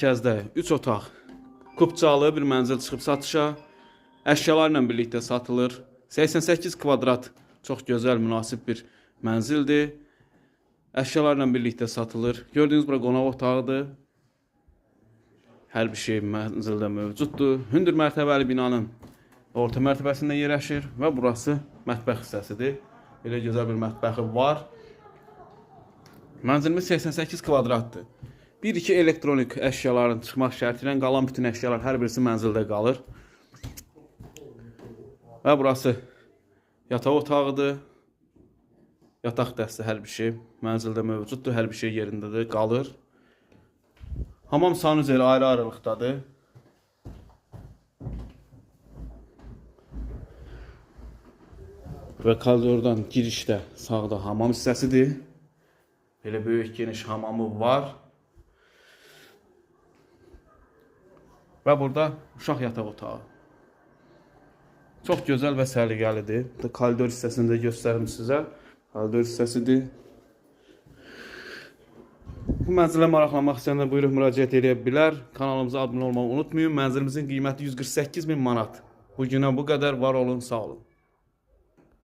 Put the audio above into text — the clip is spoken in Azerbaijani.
Mərkəzdə 3 otaq, kupçalı bir mənzil çıxıb satışa. Əşyalarla birlikdə satılır. 88 kvadrat çox gözəl, münasib bir mənzildir. Əşyalarla birlikdə satılır. Gördüyünüz bura qonaq otağıdır. Hər bir şey mənzildə mövcuddur. Hündür mərtəbəli binanın orta mərtəbəsində yerləşir və burası mətbəx hissəsidir. Belə gözəl bir mətbəxi var. Mənzilimiz 88 kvadratdır. 1-2 elektronik əşyaların çıxmaq şərti ilə qalan bütün əşyalar hər birisi mənzildə qalır. Və burası yataq otağıdır. Yataq dəsti hər bir şey mənzildə mövcuddur. Hər bir şey yerindədir, qalır. Hamam sanuzeli ayrı-ayrılıqdadır. Və koridordan girişdə sağda hamam hissəsidir. Belə böyük geniş hamamı var. Və burada uşaq yataq otağı. Çox gözəl və səliqəlidir. Bu da koridor hissəsini də göstərim sizə. Koridor hissəsidir. Bu mənzilə maraqlanmaq istəyənlər buyurub müraciət edə bilər. Kanalımıza abunə olmağı unutmayın. Mənzilimizin qiyməti 148 min manat. Bu günə bu qədər. Var olun, sağ olun.